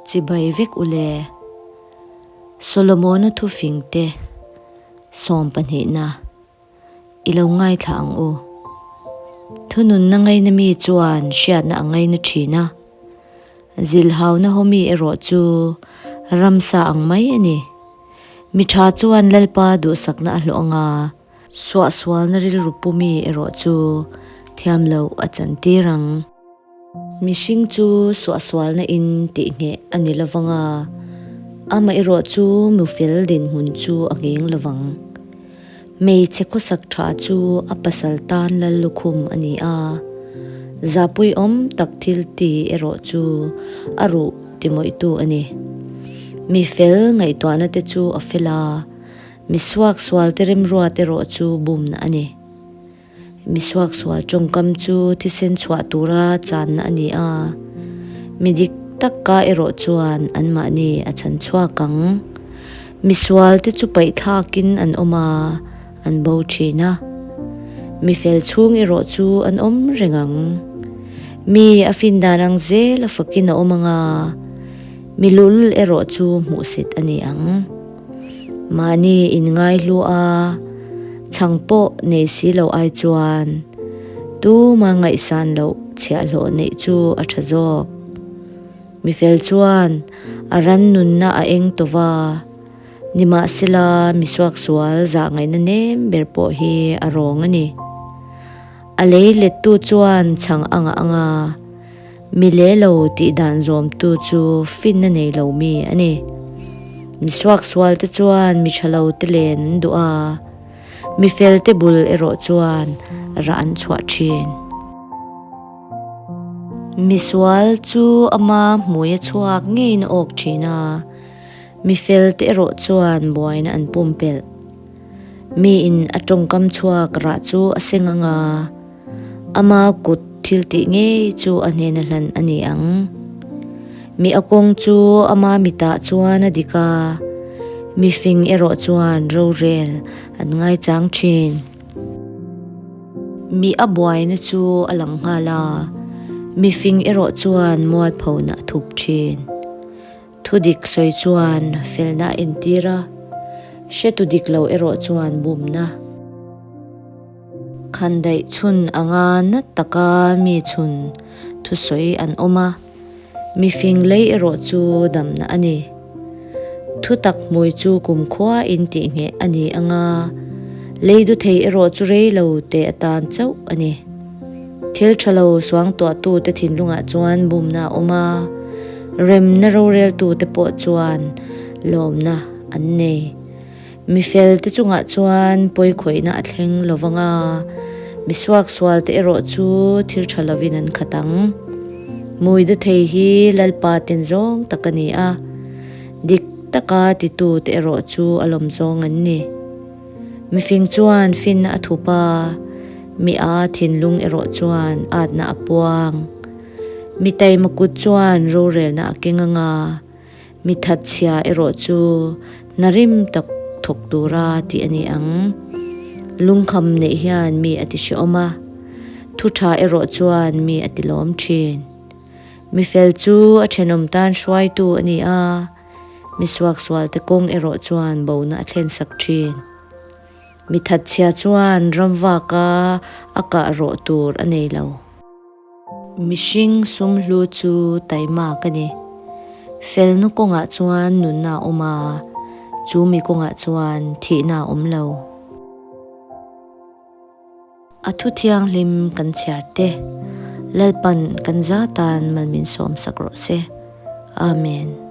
Chibai vek u le. Solomona thufing te sawm pahnihna i lo ngaithla ang u. Thununna ngaina mi chuan hriatna a ngaina thin a, zilhauna hawmi erawh chu ramsa ang mai a ni. Mi tha chuan Lalpa duhsakna a hlawh ang a, suahsualna rilru pumi erawh chu thiam loh a chantir ang. Mihring chu suahsualna in tih ngheh a ni lovang a, amaherawh chu mufel dinhmun chu a ngheng lovang. Hmeichhe khawsak tha chu a pasal tan lal lukhum a ni a, zahpuiawm tak thil ti erawh chu a ruh timawihtu a ni. Mi fel ngaihtuahna te chu a fel a, mi suaksualte remruat erawh chu bumna a ni. Mi suaksual tawngkam chu thisen chhuah tura channa a ni a, mi dik taka erawh chuan anmahni a chhan chhuak ang. Mi sualte chu paihthlakin an awm a, an bo thin a. Mi fel chhung erawh chu an awm reng ang. Mi a fin dan ang zel a fakin a awm ang a, mi lul erawh chu hmuhsit a ni ang. Mahni inngaihlu a, chhang pawh nei si lo ai chuan tuma ngaihsan loh chhiahhlawh neih chu a tha zawk. Mifel chuan a ran nunna a eng tawh va, nimahsela mi suaksual zah ngaihna nem ber pawh hi a rawng a ni. A lei lettu chuan chhang a ngah ang a. Mi le lo tih dan zawmtu chu finna nei lo mi a ni. Mi suaksual te chuan mi tha lo te len an duh a, mi fel te bul erawh chuan rah an chhuah thin. Mi sual chu ama hmui a chhuak ngeiin a awk thin a, mi fel te erawh chuan buaina an pumpelh. Miin a tawngkam chhuak rah chu a seng ang a. Ama kut thil tih ngei chu a hnena hlan a ni ang. Mi a kawng chu ama mitah chuan a dik a, mi fing erawh chuan rorel an ngaichang thin. Mi a buaina chu a lang nghal a, mi fing erawh chuan mualphona a thup thin. Thudik sawi chuan felna a entir a, hretu dik lo erawh chuan bumna. Khandaih chhun anga nat taka mi chhun thusawi an awm a, mifing lei erawh chu damna a ni. Thutak hmui chu kumkhua in tihngheh a ni anga, lei du thei erawh chu rei lo te atan chauh a ni. Thil tha lo suangtuahtute thinlungah chuan bumna a awm a, remna roreltute pawh chuan lawmna an nei. Mi felte chungah chuan pawikhawihna a thleng lo vang a, mi suaksualte erawh chu thil tha lovin an khat ang. Hmui dawthei hi Lalpa ten zawng tak a ni a, dik taka titute erawh chu a lawm zawng an ni. Mifing chuan finna a thup a, mi a thinlung erawh chuan atna a puang. Mi taima kut chuan rorelna a keng ang a, Mi thatchhia erawh chu hna rim tak thawk tura tih a ni ang. Lungkham neih hian mi a ti hrehawm a, thu tha erawh chuan mi a ti lawm thin. Mi fel chu a thenawm tan hruaitu a ni a, mi suaksualte kawng erawh chuan bona a thlensak thin. Mi thatchhia chuan ramvaka a kah rawh tur a nei lo. Mihring sum hlu chu taima ka ni. Felna kawngah chuan nunna a awm a, chu mi kawngah chuan thihna a awm lo. A thu thianghlim kan chhiar te, Lalpan kan za tan mal min sawmsak rawh se. Amen.